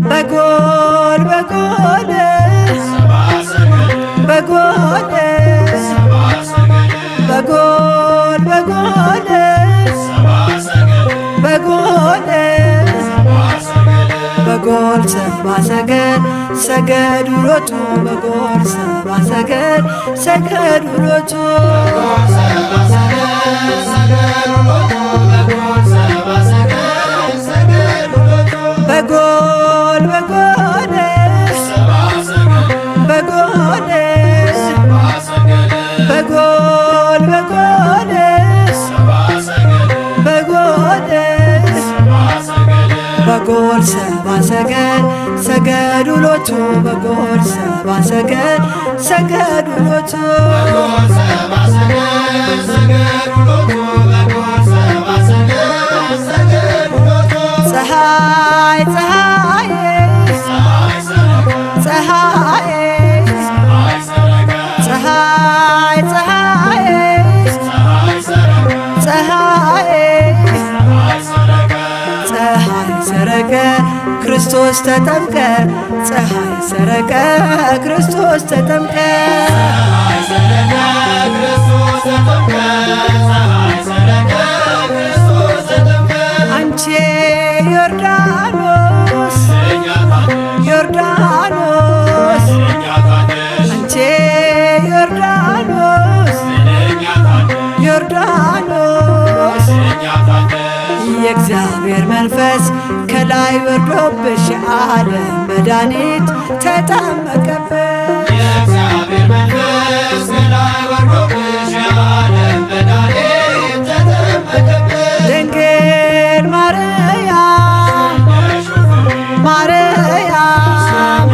በጎል በጎል በጎል በጎል በጎል በጎል በጎል ሰባ ሰገል ሰገዱ ሎቱ በጎል ሰባ ሰገል ሰገዱ ሎቱ። በጎል በጎል በጎል በጎል በጎል በጎል በጎል ሰባ ሰገል ሰገዱ ሎቱ በጎል ሰባ ሰገል ሰገዱ ሎቱ። ፀሐይ ፀሐይ ፀሐይ ፀሐይ ፀሐይ ፀሐይ ፀሐይ ሰረቀ ክርስቶስ ተጠምቀ ፀሐይ ሰረቀ ክርስቶስ ተጠምቀ። አንቺ ዮርዳኖስ ዮርዳኖስ አንቺ ዮርዳኖስ ዮርዳኖስ የእግዚአብሔር መንፈስ ከላይ ወርዶብሽ የዓለም መድኃኒት ተጠመቀብሽ። የእግዚአብሔር መንፈስ ከላይ ወርዶብሽ የዓለም መድኃኒት ተጠመቀብሽ። ድንግል ማርያም ማርያም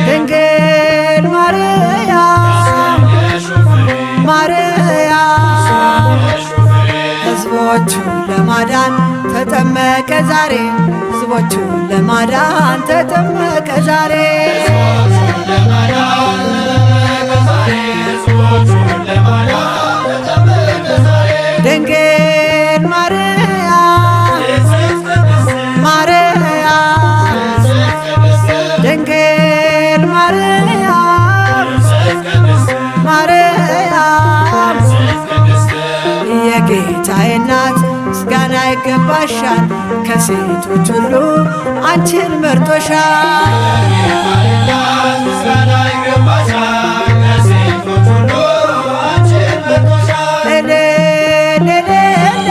ድንግል ማርያም ማርያም ሕዝቦቹን ለማዳን ተጠመቀ ዛሬ ሕዝቦቹን ለማዳን ተጠመቀ ዛሬ። ድንግል ማርያም ማርያም ድንግል ማርያም ማርያም የጌታዬ እናት ምስጋና ይገባሻል፣ ከሴቶች ሁሉ አንቺን መርጦሻል። ምስጋና ይገባሻል፣ ከሴቶች ሁሉ አንቺን መርጦሻል። እልል እልል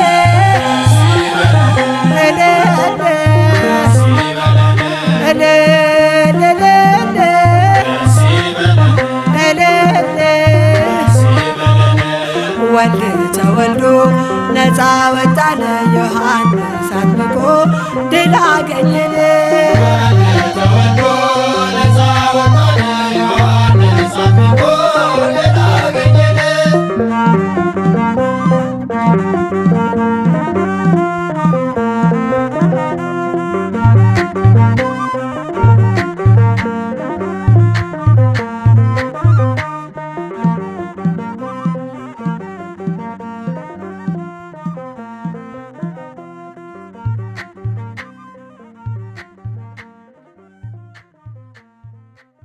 እልል እልል እልል እልል ወልድ ተወልዶ ነፃ ወጣነ ዮሐንስ አጥምቆ ድል አገኘን።